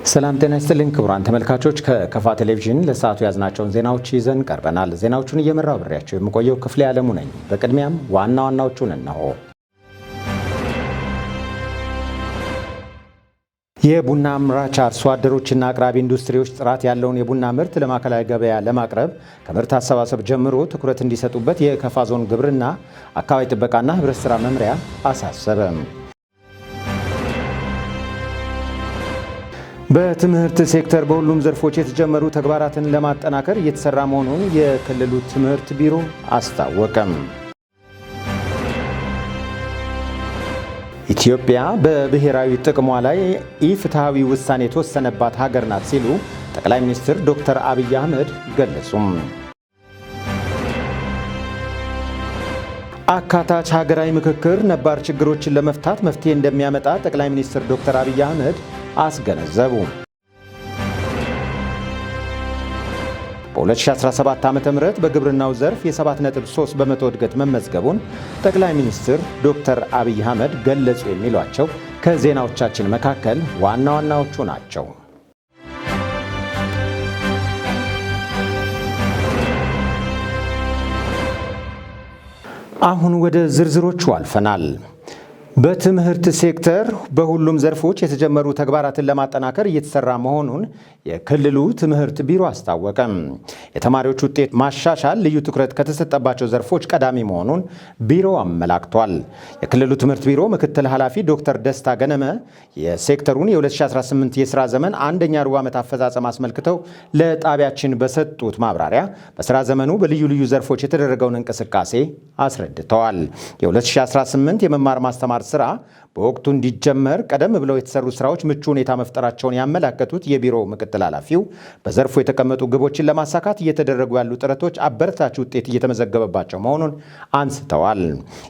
ሰላም ጤና ይስጥልኝ ክቡራን ተመልካቾች፣ ከከፋ ቴሌቪዥን ለሰዓቱ ያዝናቸውን ዜናዎች ይዘን ቀርበናል። ዜናዎቹን እየመራው አብሬያቸው የምቆየው ክፍሌ ዓለሙ ነኝ። በቅድሚያም ዋና ዋናዎቹን እነሆ። የቡና አምራች አርሶ አደሮችና አቅራቢ ኢንዱስትሪዎች ጥራት ያለውን የቡና ምርት ለማዕከላዊ ገበያ ለማቅረብ ከምርት አሰባሰብ ጀምሮ ትኩረት እንዲሰጡበት የከፋ ዞን ግብርና አካባቢ ጥበቃና ሕብረት ሥራ መምሪያ አሳሰበ። በትምህርት ሴክተር በሁሉም ዘርፎች የተጀመሩ ተግባራትን ለማጠናከር እየተሰራ መሆኑን የክልሉ ትምህርት ቢሮ አስታወቀም። ኢትዮጵያ በብሔራዊ ጥቅሟ ላይ ኢፍትሐዊ ውሳኔ የተወሰነባት ሀገር ናት ሲሉ ጠቅላይ ሚኒስትር ዶክተር አብይ አህመድ ገለጹም። አካታች ሀገራዊ ምክክር ነባር ችግሮችን ለመፍታት መፍትሄ እንደሚያመጣ ጠቅላይ ሚኒስትር ዶክተር አብይ አህመድ አስገነዘቡ። በ2017 ዓ.ም በግብርናው ዘርፍ የ7.3% እድገት መመዝገቡን ጠቅላይ ሚኒስትር ዶክተር አብይ አህመድ ገለጹ። የሚሏቸው ከዜናዎቻችን መካከል ዋና ዋናዎቹ ናቸው። አሁን ወደ ዝርዝሮቹ አልፈናል። በትምህርት ሴክተር በሁሉም ዘርፎች የተጀመሩ ተግባራትን ለማጠናከር እየተሰራ መሆኑን የክልሉ ትምህርት ቢሮ አስታወቀ። የተማሪዎች ውጤት ማሻሻል ልዩ ትኩረት ከተሰጠባቸው ዘርፎች ቀዳሚ መሆኑን ቢሮው አመላክቷል። የክልሉ ትምህርት ቢሮ ምክትል ኃላፊ ዶክተር ደስታ ገነመ የሴክተሩን የ2018 የስራ ዘመን አንደኛ ሩብ ዓመት አፈጻጸም አስመልክተው ለጣቢያችን በሰጡት ማብራሪያ በስራ ዘመኑ በልዩ ልዩ ዘርፎች የተደረገውን እንቅስቃሴ አስረድተዋል። የ2018 የመማር ማስተማር ስራ በወቅቱ እንዲጀመር ቀደም ብለው የተሰሩ ስራዎች ምቹ ሁኔታ መፍጠራቸውን ያመላከቱት የቢሮው ምክትል ኃላፊው በዘርፉ የተቀመጡ ግቦችን ለማሳካት እየተደረጉ ያሉ ጥረቶች አበረታች ውጤት እየተመዘገበባቸው መሆኑን አንስተዋል።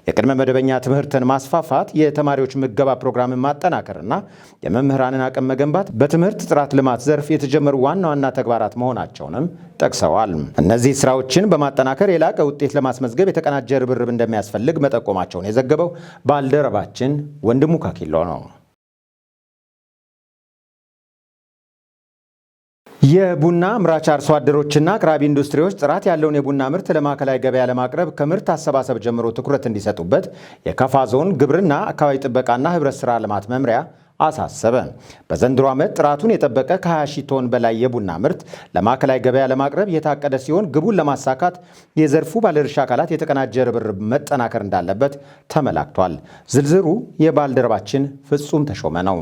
የቅድመ መደበኛ ትምህርትን ማስፋፋት፣ የተማሪዎች ምገባ ፕሮግራምን ማጠናከርና የመምህራንን አቅም መገንባት በትምህርት ጥራት ልማት ዘርፍ የተጀመሩ ዋና ዋና ተግባራት መሆናቸውንም ጠቅሰዋል። እነዚህ ስራዎችን በማጠናከር የላቀ ውጤት ለማስመዝገብ የተቀናጀ ርብርብ እንደሚያስፈልግ መጠቆማቸውን የዘገበው ባልደረባችን ወንድሙ ካኪሎ ነው። የቡና አምራች አርሶ አደሮችና አቅራቢ ኢንዱስትሪዎች ጥራት ያለውን የቡና ምርት ለማዕከላዊ ገበያ ለማቅረብ ከምርት አሰባሰብ ጀምሮ ትኩረት እንዲሰጡበት የከፋ ዞን ግብርና አካባቢ ጥበቃና ሕብረት ስራ ልማት መምሪያ አሳሰበ። በዘንድሮ ዓመት ጥራቱን የጠበቀ ከ20 ሺህ ቶን በላይ የቡና ምርት ለማዕከላዊ ገበያ ለማቅረብ የታቀደ ሲሆን ግቡን ለማሳካት የዘርፉ ባለድርሻ አካላት የተቀናጀ ርብርብ መጠናከር እንዳለበት ተመላክቷል። ዝርዝሩ የባልደረባችን ፍጹም ተሾመ ነው።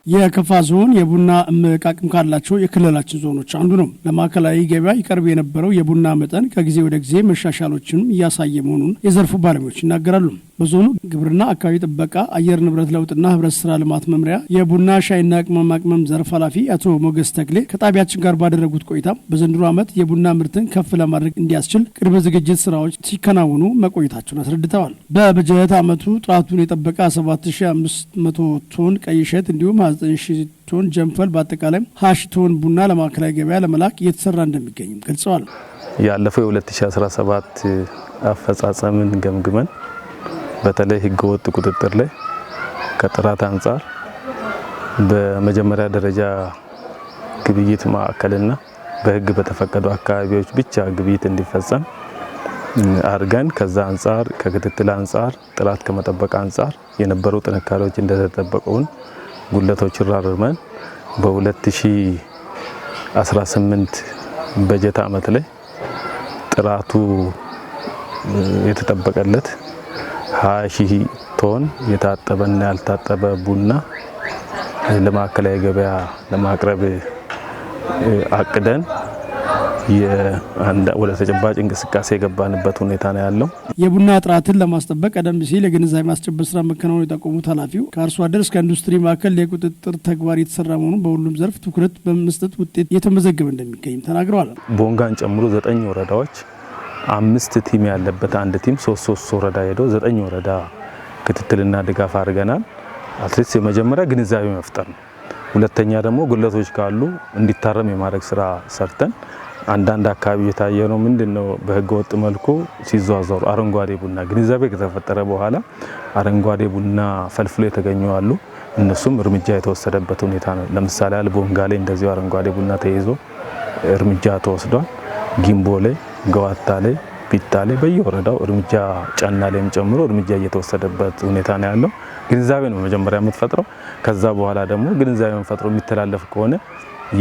የከፋ ዞን የቡና እምቅ አቅም ካላቸው የክልላችን ዞኖች አንዱ ነው። ለማዕከላዊ ገበያ ይቀርብ የነበረው የቡና መጠን ከጊዜ ወደ ጊዜ መሻሻሎችንም እያሳየ መሆኑን የዘርፉ ባለሙያዎች ይናገራሉ። በዞኑ ግብርና፣ አካባቢ ጥበቃ፣ አየር ንብረት ለውጥና ህብረት ስራ ልማት መምሪያ የቡና ሻይና ቅመማ ቅመም ዘርፍ ኃላፊ አቶ ሞገስ ተክሌ ከጣቢያችን ጋር ባደረጉት ቆይታ በዘንድሮ ዓመት የቡና ምርትን ከፍ ለማድረግ እንዲያስችል ቅድመ ዝግጅት ስራዎች ሲከናወኑ መቆየታቸውን አስረድተዋል። በበጀት ዓመቱ ጥራቱን የጠበቀ 7500 ቶን ቀይ እሸት እንዲሁም 29,000 ቶን ጀንፈል በአጠቃላይ 20,000 ቶን ቡና ለማዕከላዊ ገበያ ለመላክ እየተሰራ እንደሚገኝም ገልጸዋል። ያለፈው የ2017 አፈጻጸምን ገምግመን በተለይ ህገወጥ ቁጥጥር ላይ ከጥራት አንጻር በመጀመሪያ ደረጃ ግብይት ማዕከልና በህግ በተፈቀዱ አካባቢዎች ብቻ ግብይት እንዲፈጸም አድርገን ከዛ አንጻር ከክትትል አንጻር ጥራት ከመጠበቅ አንጻር የነበሩ ጥንካሬዎች እንደተጠበቀውን ጉድለቶችን አርመን በ2018 በጀት ዓመት ላይ ጥራቱ የተጠበቀለት 20 ሺህ ቶን የታጠበና ያልታጠበ ቡና ለማዕከላዊ ገበያ ለማቅረብ አቅደን ወደ ተጨባጭ እንቅስቃሴ የገባንበት ሁኔታ ነው ያለው። የቡና ጥራትን ለማስጠበቅ ቀደም ሲል የግንዛቤ ማስጨበጥ ስራ መከናወኑ የጠቆሙት ኃላፊው ከአርሶ አደር እስከ ኢንዱስትሪ ማዕከል የቁጥጥር ተግባር የተሰራ መሆኑን በሁሉም ዘርፍ ትኩረት በመስጠት ውጤት እየተመዘገበ እንደሚገኝም ተናግረዋል። ቦንጋን ጨምሮ 9 ወረዳዎች 5 team ያለበት አንድ team 3 ወረዳ ሄዶ 9 ወረዳ ክትትልና ድጋፍ አድርገናል። At least የመጀመሪያ ግንዛቤ መፍጠር ነው። ሁለተኛ ደግሞ ጉድለቶች ካሉ እንዲታረም የማድረግ ስራ ሰርተን አንዳንድ አካባቢ የታየ ነው ምንድነው በህገ ወጥ መልኩ ሲዟዟሩ አረንጓዴ ቡና ግንዛቤ ከተፈጠረ በኋላ አረንጓዴ ቡና ፈልፍሎ የተገኙ አሉ። እነሱም እርምጃ የተወሰደበት ሁኔታ ነው። ለምሳሌ ቦንጋ ላይ እንደዚሁ አረንጓዴ ቡና ተይዞ እርምጃ ተወስዷል። ጊምቦ ላይ፣ ገዋታ ላይ፣ ቢታ ላይ በየወረዳው እርምጃ ጨና ላይም ጨምሮ እርምጃ እየተወሰደበት ሁኔታ ነው ያለው። ግንዛቤ ነው መጀመሪያ የምትፈጥረው። ከዛ በኋላ ደግሞ ግንዛቤ ፈጥሮ የሚተላለፍ ከሆነ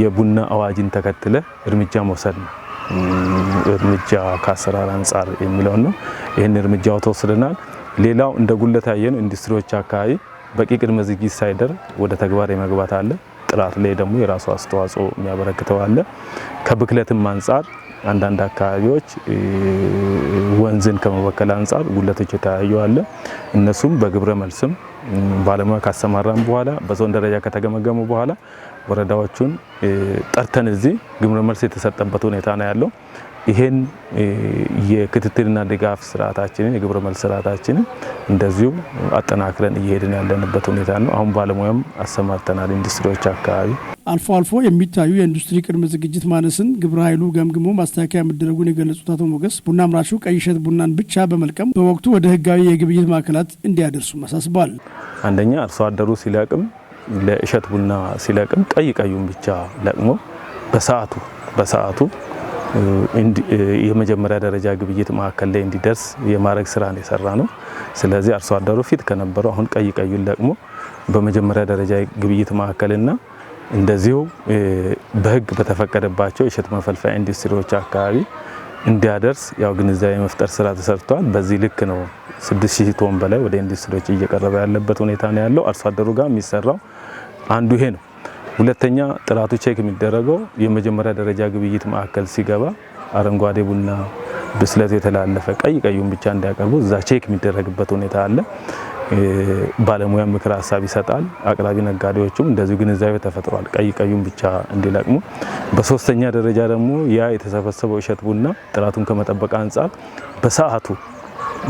የቡና አዋጅን ተከትለ እርምጃ መውሰድ ነው። እርምጃ ከአሰራር አንጻር የሚለው ነው። ይህን እርምጃው ተወስደናል። ሌላው እንደ ጉለት ያየነው ኢንዱስትሪዎች አካባቢ በቂ ቅድመ ዝግጅት ሳይደርግ ወደ ተግባር የመግባት አለ። ጥራት ላይ ደግሞ የራሱ አስተዋጽኦ የሚያበረክተው አለ። ከብክለትም አንጻር አንዳንድ አካባቢዎች ወንዝን ከመበከል አንጻር ጉለቶች የተለያዩ አለ። እነሱም በግብረ መልስም ባለሙያ ካሰማራን በኋላ በዞን ደረጃ ከተገመገሙ በኋላ ወረዳዎቹን ጠርተን እዚህ ግብረ መልስ የተሰጠበት ሁኔታ ነው ያለው። ይሄን የክትትልና ድጋፍ ስርዓታችንን የግብረ መልስ ስርዓታችንን እንደዚሁ አጠናክረን እየሄድን ያለንበት ሁኔታ ነው። አሁን ባለሙያም አሰማርተናል ኢንዱስትሪዎች አካባቢ። አልፎ አልፎ የሚታዩ የኢንዱስትሪ ቅድመ ዝግጅት ማነስን ግብረ ኃይሉ ገምግሞ ማስተካከያ መደረጉን የገለጹት አቶ ሞገስ ቡና አምራቹ ቀይ እሸት ቡናን ብቻ በመልቀም በወቅቱ ወደ ህጋዊ የግብይት ማዕከላት እንዲያደርሱ አሳስበዋል። አንደኛ አርሶ አደሩ ሲለቅም ለእሸት ቡና ሲለቅም ቀይ ቀዩን ብቻ ለቅሞ በሰዓቱ የመጀመሪያ ደረጃ ግብይት ማዕከል ላይ እንዲደርስ የማድረግ ስራ ነው የሰራ ነው። ስለዚህ አርሶ አደሩ ፊት ከነበረው አሁን ቀይ ቀዩን ለቅሞ በመጀመሪያ ደረጃ ግብይት ማዕከልና እንደዚሁ በህግ በተፈቀደባቸው የእሸት መፈልፈያ ኢንዱስትሪዎች አካባቢ እንዲያደርስ ያው ግንዛቤ መፍጠር ስራ ተሰርቷል። በዚህ ልክ ነው 6000 ቶን በላይ ወደ ኢንዱስትሪዎች እየቀረበ ያለበት ሁኔታ ነው ያለው። አርሶ አደሩ ጋር የሚሰራው አንዱ ይሄ ነው። ሁለተኛ ጥራቱ check የሚደረገው የመጀመሪያ ደረጃ ግብይት ማዕከል ሲገባ አረንጓዴ ቡና ብስለቱ የተላለፈ ቀይ ቀዩን ብቻ እንዲያቀርቡ እዛ check የሚደረግበት ሁኔታ አለ። ባለሙያ ምክር ሀሳብ ይሰጣል። አቅራቢ ነጋዴዎቹም እንደዚሁ ግንዛቤ ተፈጥሯል፣ ቀይ ቀዩን ብቻ እንዲለቅሙ። በሶስተኛ ደረጃ ደግሞ ያ የተሰበሰበው እሸት ቡና ጥራቱን ከመጠበቅ አንጻር በሰዓቱ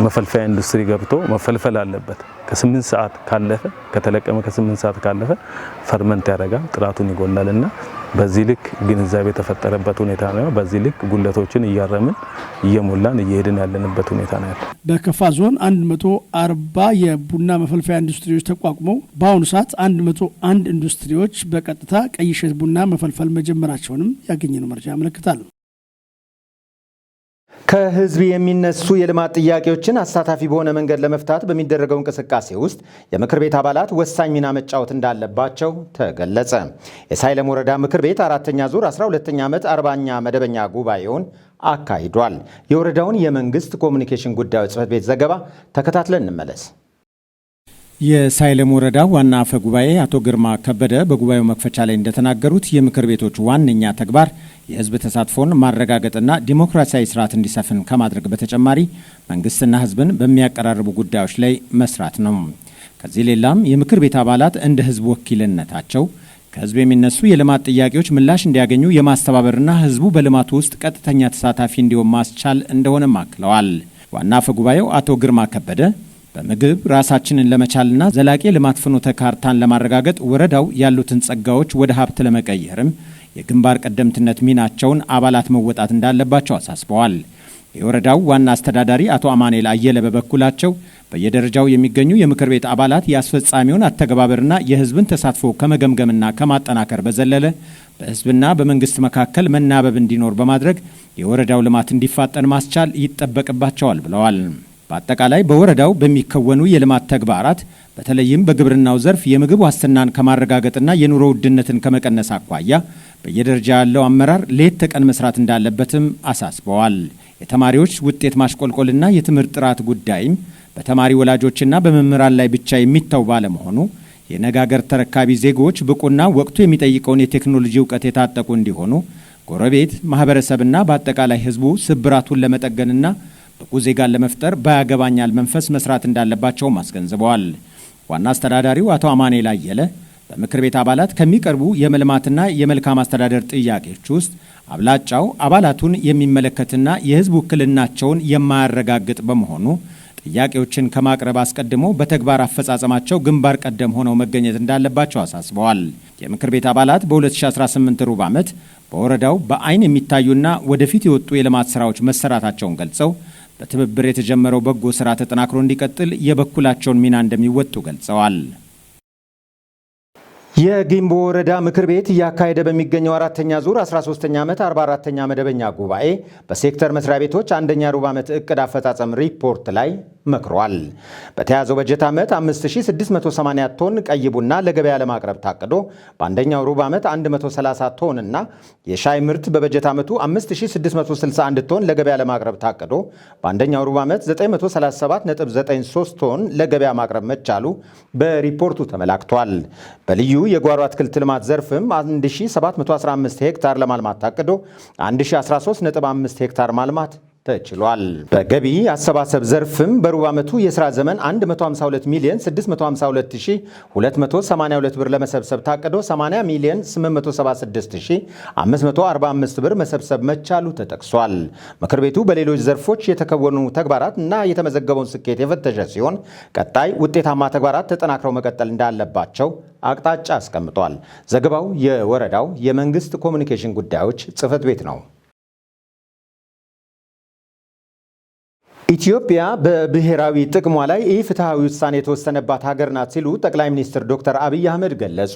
መፈልፈያ ኢንዱስትሪ ገብቶ መፈልፈል አለበት። ከ8 ሰዓት ካለፈ ከተለቀመ ከ8 ሰዓት ካለፈ ferment ያደርጋል፣ ጥራቱን ይጎላልና በዚህ ልክ ግንዛቤ የተፈጠረበት ሁኔታ ነው። በዚህ ልክ ጉለቶችን እያረምን እየሞላን እየሄድን ያለንበት ሁኔታ ነው ያለው። በከፋ ዞን 140 የቡና መፈልፈያ ኢንዱስትሪዎች ተቋቁመው በአሁኑ ሰዓት 101 ኢንዱስትሪዎች በቀጥታ ቀይ እሸት ቡና መፈልፈል መጀመራቸውንም ያገኘነው መረጃ ያመለክታል። ከህዝብ የሚነሱ የልማት ጥያቄዎችን አሳታፊ በሆነ መንገድ ለመፍታት በሚደረገው እንቅስቃሴ ውስጥ የምክር ቤት አባላት ወሳኝ ሚና መጫወት እንዳለባቸው ተገለጸ። የሳይለም ወረዳ ምክር ቤት አራተኛ ዙር 12ኛ ዓመት 40ኛ መደበኛ ጉባኤውን አካሂዷል። የወረዳውን የመንግስት ኮሚኒኬሽን ጉዳዮች ጽሕፈት ቤት ዘገባ ተከታትለን እንመለስ። የሳይለም ወረዳ ዋና አፈ ጉባኤ አቶ ግርማ ከበደ በጉባኤው መክፈቻ ላይ እንደተናገሩት የምክር ቤቶች ዋነኛ ተግባር የህዝብ ተሳትፎን ማረጋገጥና ዲሞክራሲያዊ ስርዓት እንዲሰፍን ከማድረግ በተጨማሪ መንግስትና ህዝብን በሚያቀራርቡ ጉዳዮች ላይ መስራት ነው። ከዚህ ሌላም የምክር ቤት አባላት እንደ ህዝብ ወኪልነታቸው ከህዝብ የሚነሱ የልማት ጥያቄዎች ምላሽ እንዲያገኙ የማስተባበርና ህዝቡ በልማቱ ውስጥ ቀጥተኛ ተሳታፊ እንዲሆን ማስቻል እንደሆነም አክለዋል። ዋና አፈ ጉባኤው አቶ ግርማ ከበደ በምግብ ራሳችንን ለመቻልና ዘላቂ ልማት ፍኖተ ካርታን ለማረጋገጥ ወረዳው ያሉትን ጸጋዎች ወደ ሀብት ለመቀየርም የግንባር ቀደምትነት ሚናቸውን አባላት መወጣት እንዳለባቸው አሳስበዋል። የወረዳው ዋና አስተዳዳሪ አቶ አማኑኤል አየለ በበኩላቸው በየደረጃው የሚገኙ የምክር ቤት አባላት የአስፈጻሚውን አተገባበርና የህዝብን ተሳትፎ ከመገምገምና ከማጠናከር በዘለለ በህዝብና በመንግስት መካከል መናበብ እንዲኖር በማድረግ የወረዳው ልማት እንዲፋጠን ማስቻል ይጠበቅባቸዋል ብለዋል። በአጠቃላይ በወረዳው በሚከወኑ የልማት ተግባራት በተለይም በግብርናው ዘርፍ የምግብ ዋስትናን ከማረጋገጥና የኑሮ ውድነትን ከመቀነስ አኳያ በየደረጃ ያለው አመራር ሌት ተቀን መስራት እንዳለበትም አሳስበዋል። የተማሪዎች ውጤት ማሽቆልቆልና የትምህርት ጥራት ጉዳይም በተማሪ ወላጆችና በመምህራን ላይ ብቻ የሚተው ባለመሆኑ የነገ አገር ተረካቢ ዜጎች ብቁና ወቅቱ የሚጠይቀውን የቴክኖሎጂ እውቀት የታጠቁ እንዲሆኑ ጎረቤት፣ ማህበረሰብና በአጠቃላይ ህዝቡ ስብራቱን ለመጠገንና ብቁ ዜጋን ለመፍጠር ባያገባኛል መንፈስ መስራት እንዳለባቸውም አስገንዝበዋል። ዋና አስተዳዳሪው አቶ አማኑኤል አየለ በምክር ቤት አባላት ከሚቀርቡ የመልማትና የመልካም አስተዳደር ጥያቄዎች ውስጥ አብላጫው አባላቱን የሚመለከትና የህዝብ ውክልናቸውን የማያረጋግጥ በመሆኑ ጥያቄዎችን ከማቅረብ አስቀድሞ በተግባር አፈጻጸማቸው ግንባር ቀደም ሆነው መገኘት እንዳለባቸው አሳስበዋል። የምክር ቤት አባላት በ2018 ሩብ ዓመት በወረዳው በአይን የሚታዩና ወደፊት የወጡ የልማት ስራዎች መሰራታቸውን ገልጸው በትብብር የተጀመረው በጎ ስራ ተጠናክሮ እንዲቀጥል የበኩላቸውን ሚና እንደሚወጡ ገልጸዋል። የጊምቦ ወረዳ ምክር ቤት እያካሄደ በሚገኘው አራተኛ ዙር 13ኛ ዓመት 44ኛ መደበኛ ጉባኤ በሴክተር መስሪያ ቤቶች አንደኛ ሩብ ዓመት እቅድ አፈጻጸም ሪፖርት ላይ መክሯል። በተያዘው በጀት ዓመት 5680 ቶን ቀይ ቡና ለገበያ ለማቅረብ ታቅዶ በአንደኛው ሩብ ዓመት 130 ቶን እና የሻይ ምርት በበጀት ዓመቱ 5661 ቶን ለገበያ ለማቅረብ ታቅዶ በአንደኛው ሩብ ዓመት 937.93 ቶን ለገበያ ማቅረብ መቻሉ በሪፖርቱ ተመላክቷል። በልዩ የጓሮ አትክልት ልማት ዘርፍም 1715 ሄክታር ለማልማት ታቅዶ 1013.5 ሄክታር ማልማት ተችሏል። በገቢ አሰባሰብ ዘርፍም በሩብ ዓመቱ የሥራ ዘመን 152 ሚሊዮን 652282 ብር ለመሰብሰብ ታቅዶ 80 ሚሊዮን 876545 ብር መሰብሰብ መቻሉ ተጠቅሷል። ምክር ቤቱ በሌሎች ዘርፎች የተከወኑ ተግባራት እና የተመዘገበውን ስኬት የፈተሸ ሲሆን ቀጣይ ውጤታማ ተግባራት ተጠናክረው መቀጠል እንዳለባቸው አቅጣጫ አስቀምጧል። ዘገባው የወረዳው የመንግስት ኮሚኒኬሽን ጉዳዮች ጽሕፈት ቤት ነው። ኢትዮጵያ በብሔራዊ ጥቅሟ ላይ ኢፍትሐዊ ውሳኔ የተወሰነባት ሀገር ናት ሲሉ ጠቅላይ ሚኒስትር ዶክተር አብይ አህመድ ገለጹ።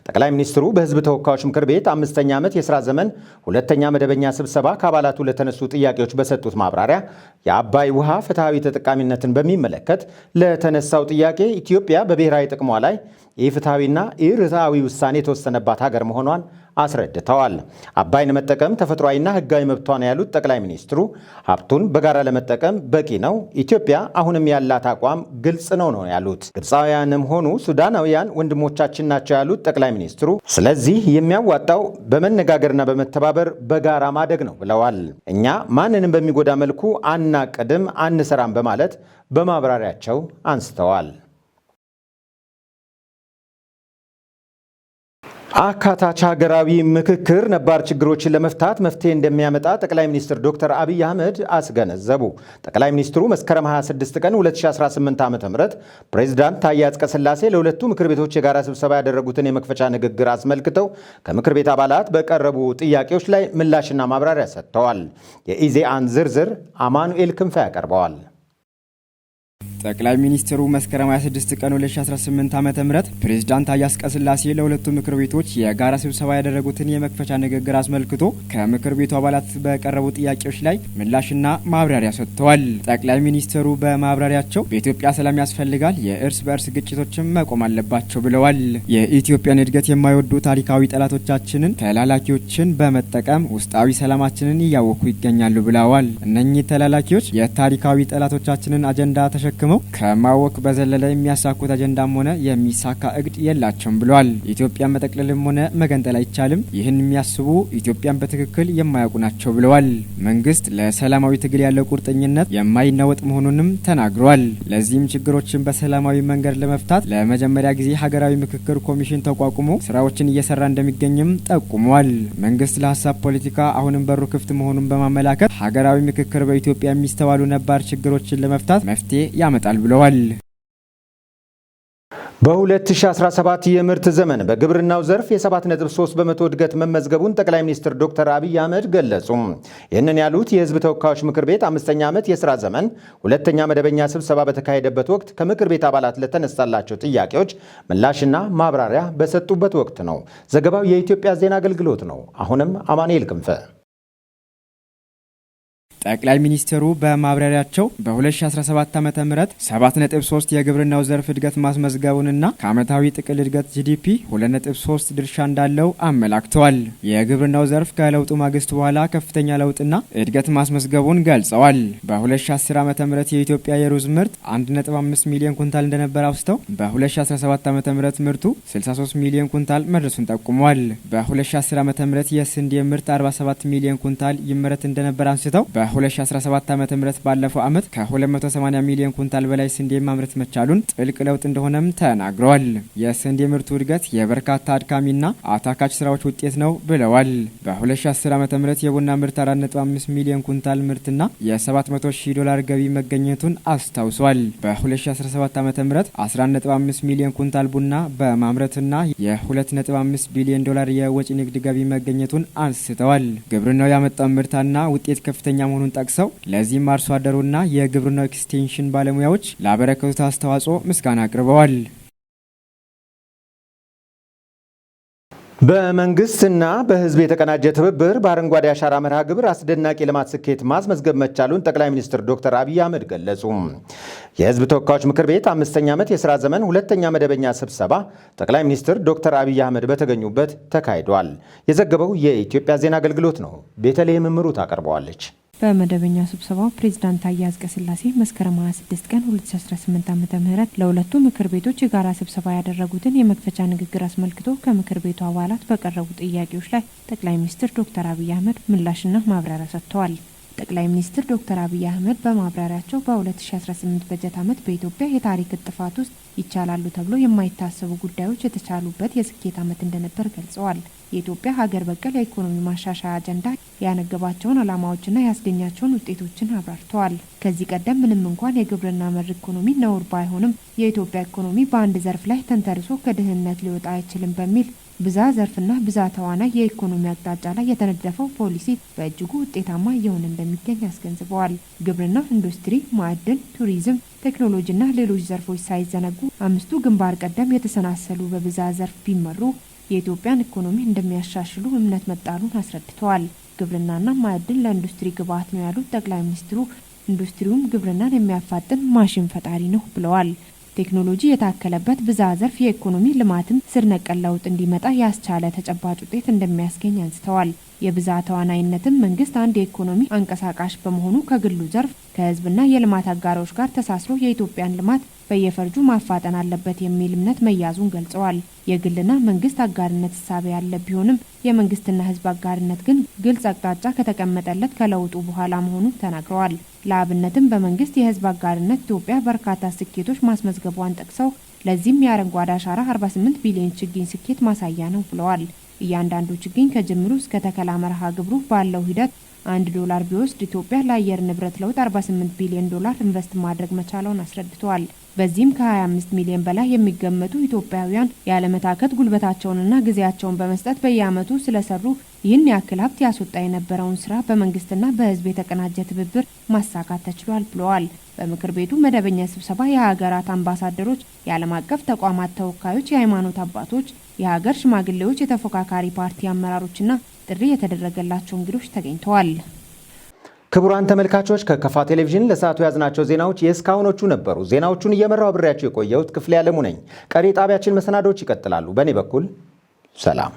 ጠቅላይ ሚኒስትሩ በሕዝብ ተወካዮች ምክር ቤት አምስተኛ ዓመት የሥራ ዘመን ሁለተኛ መደበኛ ስብሰባ ከአባላቱ ለተነሱ ጥያቄዎች በሰጡት ማብራሪያ የአባይ ውሃ ፍትሐዊ ተጠቃሚነትን በሚመለከት ለተነሳው ጥያቄ ኢትዮጵያ በብሔራዊ ጥቅሟ ላይ ኢፍትሐዊና ኢርትዓዊ ውሳኔ የተወሰነባት ሀገር መሆኗን አስረድተዋል። አባይን መጠቀም ተፈጥሯዊና ሕጋዊ መብቷ ነው ያሉት ጠቅላይ ሚኒስትሩ ሀብቱን በጋራ ለመጠቀም በቂ ነው፣ ኢትዮጵያ አሁንም ያላት አቋም ግልጽ ነው ነው ያሉት። ግብፃውያንም ሆኑ ሱዳናውያን ወንድሞቻችን ናቸው ያሉት ጠቅላይ ሚኒስትሩ ስለዚህ የሚያዋጣው በመነጋገርና በመተባበር በጋራ ማደግ ነው ብለዋል። እኛ ማንንም በሚጎዳ መልኩ አናቅድም፣ አንሰራም በማለት በማብራሪያቸው አንስተዋል። አካታች ሀገራዊ ምክክር ነባር ችግሮችን ለመፍታት መፍትሄ እንደሚያመጣ ጠቅላይ ሚኒስትር ዶክተር አብይ አህመድ አስገነዘቡ። ጠቅላይ ሚኒስትሩ መስከረም 26 ቀን 2018 ዓ.ም ፕሬዚዳንት ታዬ አጽቀሥላሴ ለሁለቱ ምክር ቤቶች የጋራ ስብሰባ ያደረጉትን የመክፈቻ ንግግር አስመልክተው ከምክር ቤት አባላት በቀረቡ ጥያቄዎች ላይ ምላሽና ማብራሪያ ሰጥተዋል። የኢዜአን ዝርዝር አማኑኤል ክንፈ ያቀርበዋል። ጠቅላይ ሚኒስትሩ መስከረም 26 ቀን 2018 ዓ.ም ፕሬዝዳንት ታዬ አጽቀሥላሴ ለሁለቱ ምክር ቤቶች የጋራ ስብሰባ ያደረጉትን የመክፈቻ ንግግር አስመልክቶ ከምክር ቤቱ አባላት በቀረቡ ጥያቄዎች ላይ ምላሽና ማብራሪያ ሰጥተዋል። ጠቅላይ ሚኒስትሩ በማብራሪያቸው በኢትዮጵያ ሰላም ያስፈልጋል፣ የእርስ በእርስ ግጭቶችን መቆም አለባቸው ብለዋል። የኢትዮጵያን እድገት የማይወዱ ታሪካዊ ጠላቶቻችንን ተላላኪዎችን በመጠቀም ውስጣዊ ሰላማችንን እያወኩ ይገኛሉ ብለዋል። እነኚህ ተላላኪዎች የታሪካዊ ጠላቶቻችንን አጀንዳ ተሸክመው ከማወክ በዘለለ የሚያሳኩት አጀንዳም ሆነ የሚሳካ እቅድ የላቸውም ብለዋል። ኢትዮጵያን መጠቅለልም ሆነ መገንጠል አይቻልም። ይህን የሚያስቡ ኢትዮጵያን በትክክል የማያውቁ ናቸው ብለዋል። መንግስት ለሰላማዊ ትግል ያለው ቁርጠኝነት የማይናወጥ መሆኑንም ተናግረዋል። ለዚህም ችግሮችን በሰላማዊ መንገድ ለመፍታት ለመጀመሪያ ጊዜ ሀገራዊ ምክክር ኮሚሽን ተቋቁሞ ስራዎችን እየሰራ እንደሚገኝም ጠቁመዋል። መንግስት ለሀሳብ ፖለቲካ አሁንም በሩ ክፍት መሆኑን በማመላከት ሀገራዊ ምክክር በኢትዮጵያ የሚስተዋሉ ነባር ችግሮችን ለመፍታት መፍትሄ ያመጣል ብለዋል። በ2017 የምርት ዘመን በግብርናው ዘርፍ የ7.3% እድገት መመዝገቡን ጠቅላይ ሚኒስትር ዶክተር አብይ አህመድ ገለጹ። ይህንን ያሉት የሕዝብ ተወካዮች ምክር ቤት አምስተኛ ዓመት የሥራ ዘመን ሁለተኛ መደበኛ ስብሰባ በተካሄደበት ወቅት ከምክር ቤት አባላት ለተነሳላቸው ጥያቄዎች ምላሽና ማብራሪያ በሰጡበት ወቅት ነው። ዘገባው የኢትዮጵያ ዜና አገልግሎት ነው። አሁንም አማኑኤል ክንፈ። ጠቅላይ ሚኒስትሩ በማብራሪያቸው በ2017 ዓ ም 7.3 የግብርናው ዘርፍ እድገት ማስመዝገቡንና ከዓመታዊ ጥቅል እድገት GDP 2.3 ድርሻ እንዳለው አመላክተዋል። የግብርናው ዘርፍ ከለውጡ ማግስት በኋላ ከፍተኛ ለውጥና እድገት ማስመዝገቡን ገልጸዋል። በ2010 ዓ ም የኢትዮጵያ የሩዝ ምርት 1.5 ሚሊዮን ኩንታል እንደነበር አውስተው በ2017 ዓ ም ምርቱ 63 ሚሊዮን ኩንታል መድረሱን ጠቁመዋል። በ2010 ዓ ም የስንዴ ምርት 47 ሚሊዮን ኩንታል ይመረት እንደነበር አንስተው በ2017 ዓ ም ባለፈው ዓመት ከ280 ሚሊዮን ኩንታል በላይ ስንዴ ማምረት መቻሉን ጥልቅ ለውጥ እንደሆነም ተናግረዋል። የስንዴ ምርቱ እድገት የበርካታ አድካሚና አታካች ስራዎች ውጤት ነው ብለዋል። በ2010 ዓ ም የቡና ምርት 4.5 ሚሊዮን ኩንታል ምርትና የ700 ሺህ ዶላር ገቢ መገኘቱን አስታውሷል። በ2017 ዓ ም 11.5 ሚሊዮን ኩንታል ቡና በማምረትና የ2.5 ቢሊዮን ዶላር የወጪ ንግድ ገቢ መገኘቱን አንስተዋል። ግብርናው ያመጣው ምርታና ውጤት ከፍተኛ መሆኑን ጠቅሰው ለዚህም አርሶ አደሩና የግብርናው ኤክስቴንሽን ባለሙያዎች ላበረከቱት አስተዋጽኦ ምስጋና አቅርበዋል። በመንግስትና በህዝብ የተቀናጀ ትብብር በአረንጓዴ አሻራ መርሃ ግብር አስደናቂ የልማት ስኬት ማስመዝገብ መቻሉን ጠቅላይ ሚኒስትር ዶክተር አብይ አህመድ ገለጹ። የህዝብ ተወካዮች ምክር ቤት አምስተኛ ዓመት የሥራ ዘመን ሁለተኛ መደበኛ ስብሰባ ጠቅላይ ሚኒስትር ዶክተር አብይ አህመድ በተገኙበት ተካሂዷል። የዘገበው የኢትዮጵያ ዜና አገልግሎት ነው። ቤተልሔም እምሩ ታቀርበዋለች። በመደበኛ ስብሰባው ፕሬዚዳንት ታዬ አጽቀሥላሴ መስከረም 26 ቀን 2018 ዓ.ም ለሁለቱ ምክር ቤቶች የጋራ ስብሰባ ያደረጉትን የመክፈቻ ንግግር አስመልክቶ ከምክር ቤቱ አባላት በቀረቡ ጥያቄዎች ላይ ጠቅላይ ሚኒስትር ዶክተር አብይ አህመድ ምላሽና ማብራሪያ ሰጥተዋል። ጠቅላይ ሚኒስትር ዶክተር አብይ አህመድ በማብራሪያቸው በ2018 በጀት ዓመት በኢትዮጵያ የታሪክ እጥፋት ውስጥ ይቻላሉ ተብሎ የማይታሰቡ ጉዳዮች የተቻሉበት የስኬት ዓመት እንደነበር ገልጸዋል። የኢትዮጵያ ሀገር በቀል የኢኮኖሚ ማሻሻያ አጀንዳ ያነገባቸውን ዓላማዎችና ያስገኛቸውን ውጤቶችን አብራርተዋል። ከዚህ ቀደም ምንም እንኳን የግብርና መር ኢኮኖሚ ነውር ባይሆንም የኢትዮጵያ ኢኮኖሚ በአንድ ዘርፍ ላይ ተንተርሶ ከድህነት ሊወጣ አይችልም በሚል ብዝሃ ዘርፍና ብዝሃ ተዋናይ የኢኮኖሚ አቅጣጫ ላይ የተነደፈው ፖሊሲ በእጅጉ ውጤታማ እየሆነ እንደሚገኝ አስገንዝበዋል። ግብርና፣ ኢንዱስትሪ፣ ማዕድን፣ ቱሪዝም፣ ቴክኖሎጂና ሌሎች ዘርፎች ሳይዘነጉ አምስቱ ግንባር ቀደም የተሰናሰሉ በብዝሃ ዘርፍ ቢመሩ የኢትዮጵያን ኢኮኖሚ እንደሚያሻሽሉ እምነት መጣሉን አስረድተዋል። ግብርናና ማዕድን ለኢንዱስትሪ ግብዓት ነው ያሉት ጠቅላይ ሚኒስትሩ ኢንዱስትሪውም ግብርናን የሚያፋጥን ማሽን ፈጣሪ ነው ብለዋል። ቴክኖሎጂ የታከለበት ብዝሃ ዘርፍ የኢኮኖሚ ልማትም ስር ነቀል ለውጥ እንዲመጣ ያስቻለ ተጨባጭ ውጤት እንደሚያስገኝ አንስተዋል። የብዝሃ ተዋናይነትም መንግስት አንድ የኢኮኖሚ አንቀሳቃሽ በመሆኑ ከግሉ ዘርፍ ከህዝብና የልማት አጋሮች ጋር ተሳስሮ የኢትዮጵያን ልማት በየፈርጁ ማፋጠን አለበት የሚል እምነት መያዙን ገልጸዋል። የግልና መንግስት አጋርነት እሳቤ ያለ ቢሆንም የመንግስትና ህዝብ አጋርነት ግን ግልጽ አቅጣጫ ከተቀመጠለት ከለውጡ በኋላ መሆኑን ተናግረዋል። ለአብነትም በመንግስት የህዝብ አጋርነት ኢትዮጵያ በርካታ ስኬቶች ማስመዝገቧን ጠቅሰው ለዚህም የአረንጓዴ አሻራ 48 ቢሊዮን ችግኝ ስኬት ማሳያ ነው ብለዋል። እያንዳንዱ ችግኝ ከጅምሩ እስከ ተከላ መርሃ ግብሩ ባለው ሂደት $1 ቢወስድ ኢትዮጵያ ለአየር ንብረት ለውጥ 48 ቢሊዮን ዶላር ኢንቨስት ማድረግ መቻሏን አስረድተዋል። በዚህም ከ25 ሚሊዮን በላይ የሚገመቱ ኢትዮጵያውያን ያለመታከት ጉልበታቸውንና ጊዜያቸውን በመስጠት በየዓመቱ ስለሰሩ ይህን ያክል ሀብት ያስወጣ የነበረውን ስራ በመንግስትና በህዝብ የተቀናጀ ትብብር ማሳካት ተችሏል ብለዋል። በምክር ቤቱ መደበኛ ስብሰባ የሀገራት አምባሳደሮች፣ የዓለም አቀፍ ተቋማት ተወካዮች፣ የሃይማኖት አባቶች፣ የሀገር ሽማግሌዎች፣ የተፎካካሪ ፓርቲ አመራሮችና ጥሪ የተደረገላቸው እንግዶች ተገኝተዋል። ክቡራን ተመልካቾች፣ ከከፋ ቴሌቪዥን ለሰዓቱ የያዝናቸው ዜናዎች የእስካሁኖቹ ነበሩ። ዜናዎቹን እየመራው አብሬያቸው የቆየሁት ክፍሌ ያለሙ ነኝ። ቀሪ ጣቢያችን መሰናዶዎች ይቀጥላሉ። በእኔ በኩል ሰላም።